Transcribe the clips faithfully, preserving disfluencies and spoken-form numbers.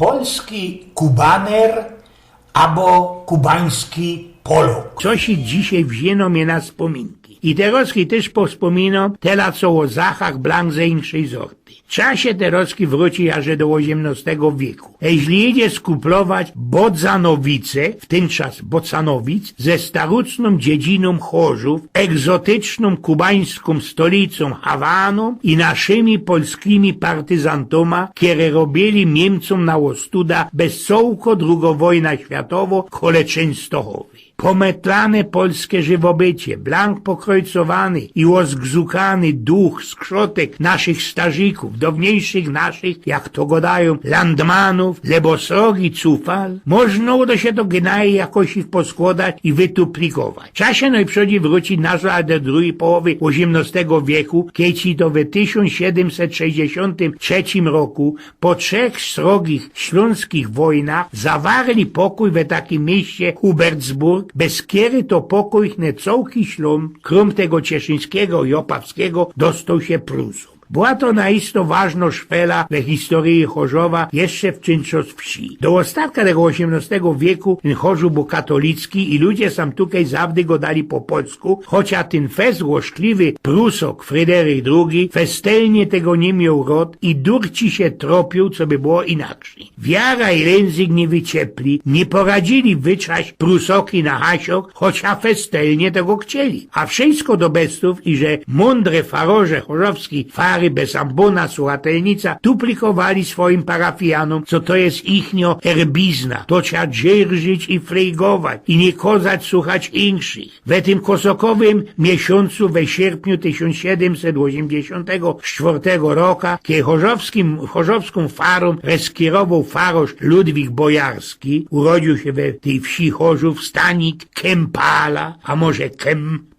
Polski Kubaner abo kubański Polok. Coś dzisiej wziyno mie na spōminki. I terŏz tyż powspōminōm, tela co ô Zachach, blank ze inkszyj zorty. Trza sie terŏzki wrōcić aże do ôziymnŏstego wieku. Jeźli idzie skuplować Bodzanowice, w tyn czas Bocanowic, ze starōcznōm dziedzinōm Chorzōw, egzotycznōm kubańskōm stolicōm Hawanōm i naszymi polskimi partyzantōma, kere robiyli Niymcōm na ôstuda bez cołko drugŏ wojna światowŏ kole Czynstochowy. Pōmytlane polske żywobycie, blank pokrojcowany i ôzgzukany duch skrzotek naszych starzikōw, downiejszych naszych, jak to gŏdajōm, landmanōw, lebo srogi cufal, możno udo sie to gynajōm jakoś ich poskłŏdać i wytuplikować. Trza sie nojprzodzij wrōcić nazŏd do drugij połowy ôziymnŏstego wieku, kej ci to we tysiōnc siedymset sześćdziesiōntym trzecim roku po trzech srogich ślōnskich wojnach zawarli pokōj we takim mieście Hubertsburg, bez kery to pokōj ne cołki Ślōn, krōm tego Cieszyńskigo i Opawskigo, dostoł sie Prusōm. Była to naisto ważnŏ szwela we historyji Chorzowa, jeszcze w czynczŏs wsi. Do ôstatka tego ôziymnŏstego wieku tyn Chorzōw bōł katolicki i ludzie sam tukej zawdy gŏdali po polsku, chocia tyn fest złośliwy Prusok Fryderyk drugi festelnie tego niy mioł rŏd i durci sie tropiōł, co by było inaczyj. Wiara i jynzyk niy wyciepli, niy poradziyli wytrzaś Prusoki na hasiok, chocia festelnie tego chcieli. A wszysko do bestōw, iże mōndre farŏrze chorzowskij fary bez ambōna suchatelnica tuplikowali swojim parafijanōm, co to je ichniŏ erbizna, to trza dzierżyć i fryjgować i niy kozać suchać inkszych. We tym kosokowym miesiōncu we sierpniu tysiōnc siedymset ôziymdziesiōntego sztwŏrtego roka, kej chorzowskim, chorzowskōm farōm reskierowoł farŏrz Ludwik Bojarski, urodziōł sie we tyj wsi Chorzōw Stanik Kempala, a może Kempala,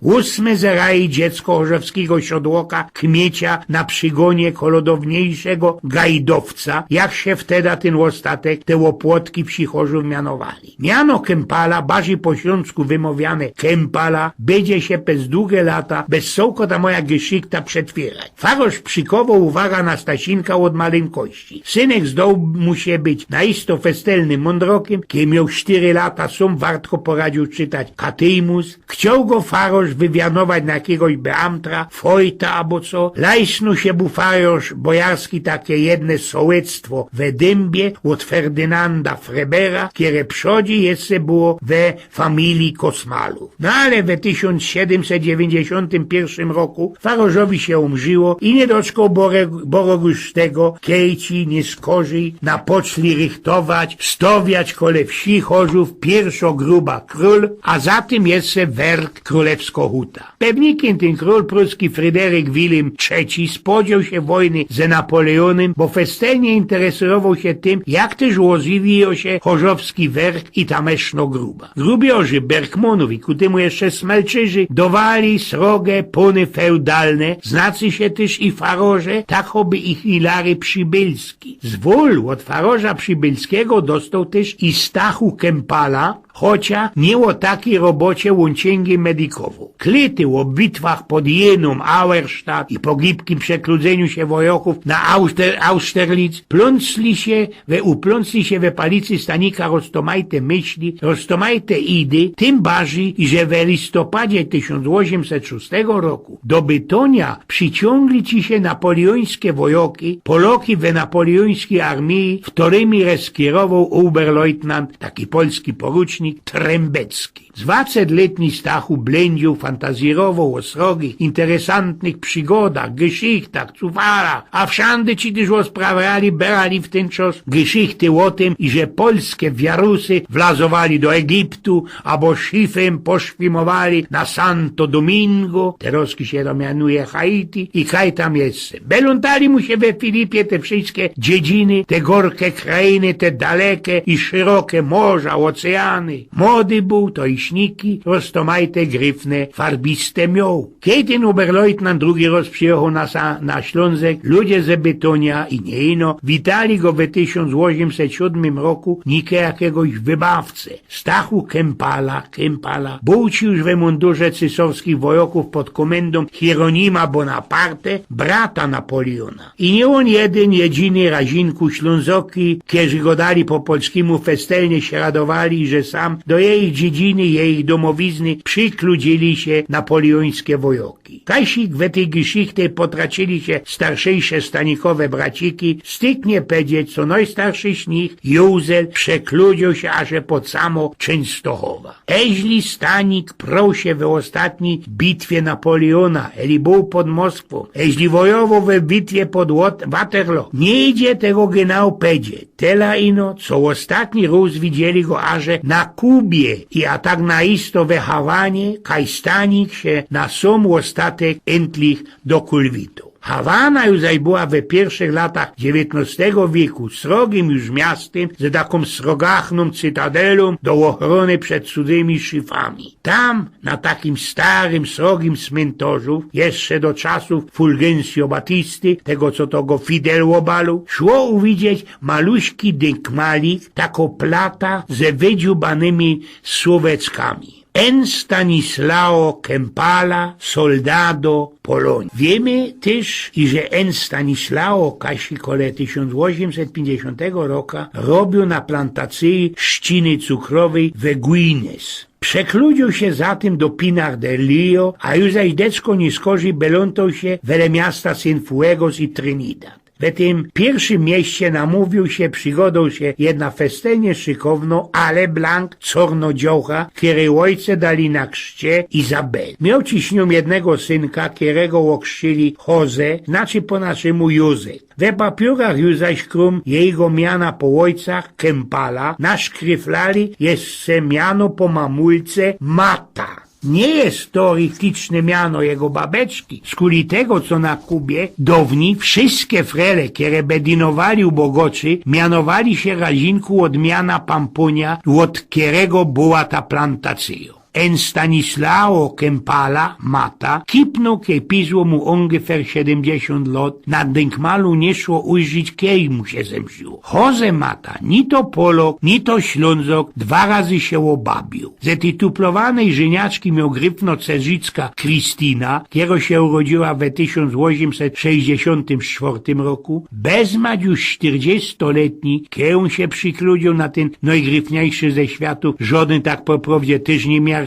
ôsme z raji dziecko chorzowskigo siodłoka Kmiecia na przigōnie kolo downiejszego Gajdowca, jak sie wteda tyn ôstatek, te ôpłotki wsi Chorzōw mianowali. Miano Kempala, barzij po ślōnsku wymŏwiane Kempala, bydzie sie bez duge lata, bez cołko ta moja geszichta przetwierać. Farŏrz przikowŏł uwaga na Stasinka ôd malynkości. Synek zdoł mu sie być naisto festelnym mōndrokym, kej mioł sztyry lata, sōm wartko poradziōł czytać katyjmus, chcioł go farŏrz wywianować na jakigoś beamtra, fojta abo co. Lajsnōł sie mu farŏrz Bojarski take jedne sołectwo we Dymbie ôd Ferdynanda Frebera, kere przodzij jeszcze było we familiji Kosmalōw. No ale we tysiōnc siedymset dziewiyńćdziesiōntym piyrszym roku farŏrzowi sie umrziło i niy doczkoł Bore-, Borogustego, kej ci niy skorzij napoczli rychtować, stŏwiać kole wsi Chorzōw piyrszŏ gruba krōl, a za tym jeszcze werk Krōlewsko Huta. Pewnikym tyn krōl pruski Fryderyk Wilym trzeci spodzioł sie wojny ze Napoleōnym, bo festelnie interesowoł sie tym, jak tyż ôzwijŏ sie chorzowski werk i tamesznŏ gruba. Grubiorzy, Berkmōnōw i ku tymu jeszcze Smelczyrzy dŏwali sroge pōny feudalne, znacy sie tyż i farŏrze, tak choby i Hilary Przibylski. Zwōl ôd farŏrza Przibylskigo dostoł tyż i Stachu Kempala, chocia niy ô takij robocie ōn ciyngi medikowoł. Klity ô bitwach pod Jynōm, Auerstadt i po gibkim przekludzyniu sie wojŏkōw na Auster-, Austerlitz plōncli sie we, uplōncli sie we palicy Stanika roztōmajte myśli, roztōmajte idy, tym barzij, iże we listopadzie tysiōnc ôziymset szōstego roku do Bytōnia prziciōngli ci sie napoleōńske wojŏki, Poloki we napoleōńskij armiji, w torymi reskierowoł oberleutnant, taki polski porucznik, Trembecki. Zwacet letni Stachu blyndziōł, fantazjerowoł ô srogich, interesantnych przigodach, geszichtach, cufalach, a wszandy ci tyż ôsprawiali, brali w tyn czas geszichty ô tym, iże polske wiarusy wlazowali do Egiptu, abo szifym poszwimowali na Santo Domingo, terŏzki sie to mianuje Haiti, i kaj tam jeszcze. Belōntali mu sie we Filipie te wszyjske dziedziny, te gorke krajyny, te daleke i szeroke morza, ôceany, Młody bōł, to i śniki roztōmajte gryfne, farbiste mioł. Kej tyn Oberleutnant drugi rŏz przijechŏł na sa-, na Ślōnzek, ludzie ze Bytōnia i niy ino witali go we tysiōnc ôziymset siōdmym roku nike jakegoś wybawcã. Stachu Kempala, Kempala, bōł już we mundurze cesarskich wojŏkōw pod kōmendōm Hieronima Bonaparte, brata Napoleōna. I niy ôn jedyn, jedyny razinku. Ślōnzoki, kerzy godali po polskimu, festelnie sie radowali, że sam do jejich dziedziny, jejich dōmowizny przikludzili sie napoleōńske wojŏki. Kajsik we tyj geszichtej potracili sie starszejsze stanikowe braciki, styknie pedzieć, co nojstarszy z nich, Józel, przekludzioł sie aże pod samo Czynstochowa. Eźli stanik proł sie we ôstatnij bitwie Napoleōna, eli bōł pod Moskwōm, eźli wojowoł we bitwie pod Wat-, Waterloo, nijdzie tego genau pedzieć. Tela ino, co ôstatni rŏz widzieli go aże na Kubie i a tak na isto we Hawanie, kaj stanik sie na sōm ôstatek entlich dokulwitoł. Hawana już zaś była we piyrszych latach dziewiytnostego wieku srogim już miastym, ze takōm srogachnōm cytadelōm do ôchrōny przed cudzymi szefami. Tam, na takim starym, srogim smyntorzu, jeszcze do czasōw Fulgencio Batisty, tego, co to go Fidel ôbalił, szło uwidzieć maluśki dynkmalik, takŏ plata ze wydziubanymi słoweckami. En Stanislao Kempala, soldado Polonii. Wiymy tyż, iże en Stanislao Kasi kole tysiōnc ôziymset piyńćdziesiōntego roka robioł na plantacyji ściny cukrowyj we Guines. Przekludzioł sie zatym do Pinar del Rio, a już zaś decko niyskorzij belōntoł sie wele miasta Cienfuegos i Trinidad. We tym piyrszym mieście namōwioł sie, przygodoł sie jedna festelnie szykowno, ale blank corno dziołcha, kerej ôjce dali na krzcie Izabel. Mioł ciż z niōm jednego synka, kerego ôkrzcili Jose, znaczy po naszymu Józef. We papiōrach już zaś krōm jego miana po ôjcach, Kempala, naszkryflali jeszcze miano po mamulce, Mata. Niy je to richticzne miano jego babeczki, skuli tego, co na Kubie downij wszyjske frele, kere bedynowali ubogoczy, mianowali sie razinku ôd miana pampōnia, ôd kerego była ta plantacyjŏ. En Stanislao Kempala, Mata, kipnōł, kej piszło mu ōngefer siedymdziesiōnt lŏt, na dynkmalu niy szło ujrzeć, kej mu sie zemrziło. Jose Mata, ni to Polok, ni to Ślōnzok, dwa razy sie ôbabiył. Ze tyj tuplowanej Żyniaczki mioł gryfno cerzicka Kristina, kero sie urodziyła we tysiōnc ôziymset sześćdziesiōntym sztwŏrtym roku, bezmać już sztyrdziestoletni, kej ôn sie przikludzioł na tyn nojgryfniejszy ze światu, żŏdyn tak po prŏwdzie tyż niy miarkuje,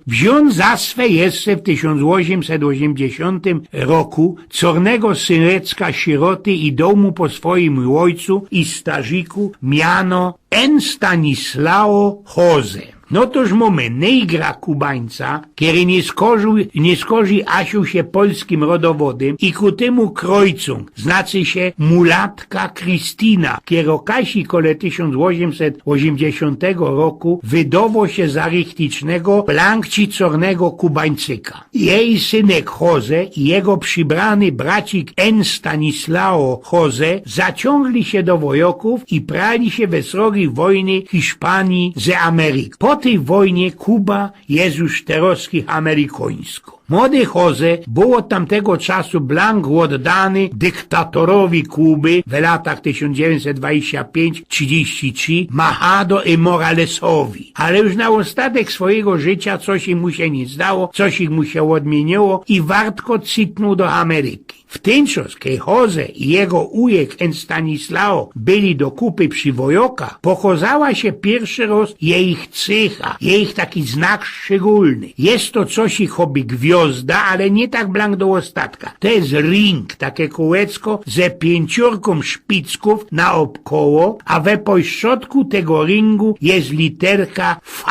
wziōn za swe jeszcze w tysiōnc ôziymset ôziymdziesiōntym roku cornego syneczka siroty i doł mu po swojim ôjcu i starziku miano En Stanislao Jose. No toż mōmy nejgra Kubańca, kery niy skorzij, niy skorzij asiōł sie polskim rodowodym i ku tymu krojcōng, znaczy sie mulatka Kristina, kero Kasi kole tysiōnc ôziymset ôziymdziesiōntego roku wydowo sie za richticznego, blankcicornego Kubańcyka. Jeji synek Jose i jego przibrany bracik En Stanislao Jose zaciōngli sie do wojŏkōw i prali sie we srogij wojnie Hiszpanii ze Ameryk. Po tyj wojnie Kuba je już terŏzki amerikōńsko. Młody Jose bōł ôd tamtego czasu blank ôddany dyktatorowi Kuby we latach tysiōnc dziewiyńćset dwadzieścia pięć trzidziści trzi, Majadō i Moralesowi. Ale już na ôstatek swojigo życiŏ coś mu sie niy zdało, coś mu sie ôdmiyniło i wartko cytnōł do Ameryki. W tyn czas, kej Jose i jego ujek En Stanislao byli do kupy przi wojŏkach, pokŏzała sie piyrszy rŏz jejich cecha, jejich taki znak szczegōlny. Je to coś choby gwiŏzda, ale niy tak blank do ôstatka. To je ring, take kōłecko ze piyńciōrkōm szpickōw naôbkoło, a we pośrodku tego ringu je literka V,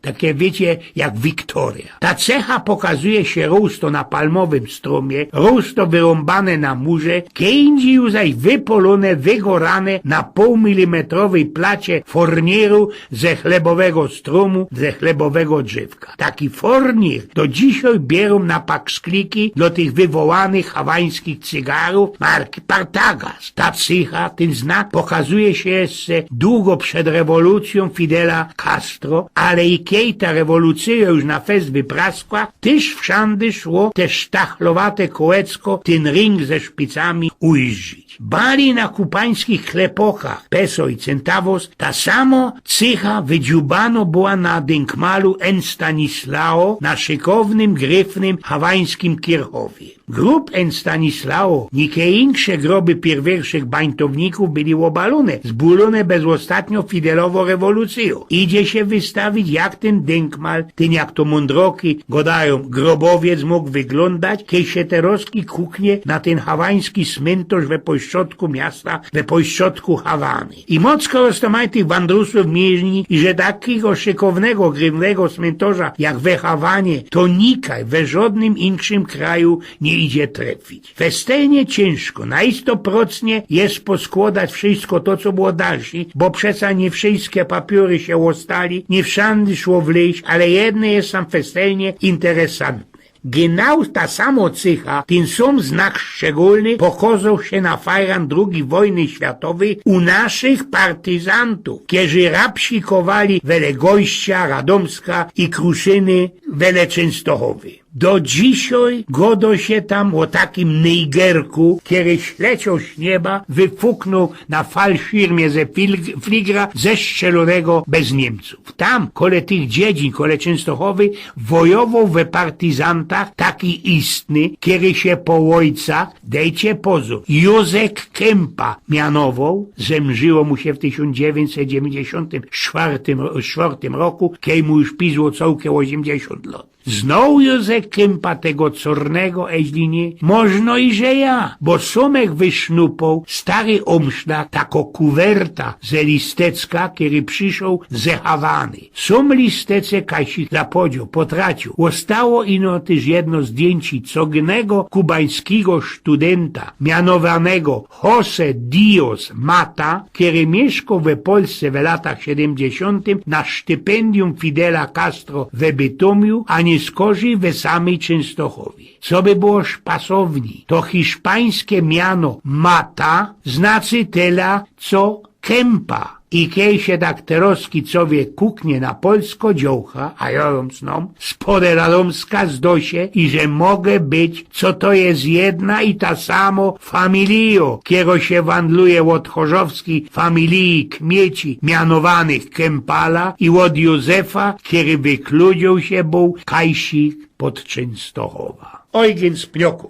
take, wiycie, jak Wiktoryja. Ta cecha pokazuje sie rōz to na palmowym strōmie, rōz to wyrōm- bane na murze, kej indzij już zaś wypolōne, wygorane na pōłmilimetrowyj placie fornieru ze chlebowego strōmu, ze chlebowego drzewka. Taki fornier do dzisiej bierōm na pakszkliki do tych wywołanych hawańskich cygarōw marki Partagas. Ta cycha, tyn znak pokazuje sie jeszcze dugo przed rewolucyjōm Fidela Castro, ale i kej ta rewolucyjo już na fest wypraskła, tyż wszandy szło te sztachlowate kołecko, tyn ring ze szpicami ujrzić. Bali na kubańskich chlepokach, peso i centavos, ta samo cycha wydziubano była na dynkmalu Enstanislao na szykownym, gryfnym hawańskim kierchowie. Grōb Enstanislao, nikej inksze groby piyrwyjszych bańtownikōw byli ôbalōne, zbulōne bez ôstatniŏ Fidelowŏ rewolucyjŏ. Idzie sie wystawić, jak tyn dynkmal, tyn, jak to mōndroki gŏdajōm, grobowiec mōg wyglōndać, kej sie terŏzki kuknie na tyn hawański smyntŏrz we pośrodku miasta, we pośrodku Hawany. I mocko roztōmajtych wandrusōw miyni, iże takigo szykownego, gryfnego smyntŏrza jak we Hawanie, to nikaj, we żŏdnym inkszym kraju niy idzie trefić. Festelnie ciynżko, na isto procnie je poskłŏdać wszysko to, co było dalszyj, bo przeca niy wszyjske papiōry sie ôstali, niy wszandy szło wlyź, ale jedne je sam festelnie interesantne. Genau ta samo cycha, tyn sōm znak szczegōlny pokŏzoł sie na fajran drugij wojny światowyj u naszych partyzantōw, kerzy rabsikowali wele Gojścia, Radomska i Kruszyny wele Czynstochowy. Do dzisiej gŏdŏ sie tam ô takim Niygerku, kery ślecioł z nieba, wyfuknōł na falszirmie ze fil-, fligra zestrzelōnego bez Niymcōw. Tam, kole tych dziedzin, kole Czynstochowy, wojowoł we partyzantach taki istny, kery sie po ôjca, dejcie pozōr, Józek Kympa mianowoł, zemrziło mu sie w tysiōnc dziewiyńćset dziewiyńćdziesiōntym sztwŏrtym, sztwŏrtym roku, kej mu już pizło cołke ôziymdziesiōnt lŏt. Znoł Józek Kympa tego cornego, eźli niy? Możno iże ja, bo sōm ech wysznupŏł stary ômszlak, takŏ kuwerta ze listecka, kery przyszoł ze Hawany. Sōm listecek Kajsik zapłodzioł, potracioł. Ôstało ino tyż jedno zdjynci cognego kubańskigo sztudynta, mianowanego Jose Dios Mata, kery miyszkoł we Polsce we latach siedymdziesiōntym na sztypyndium Fidela Castro we Bytōmiu, a niyskorzij we samyj Czynstochowie. Co by było pasownij, to hiszpańske miano Mata znaczy tela, co Kempa. I kej sie tak terŏzki cowie kuknie na polsko dziołcha, a jŏ jōm znōm, spod Radomska, zdŏ sie, iże może być, co to je jedna i ta samo familijŏ, kerŏ sie wandluje ôd chorzowskij familiji kmieci mianowanych Kempala i ôd Józefa, kery wykludzioł sie bōł Kajsik pod Czynstochowa. Ojgyn z Pnioku.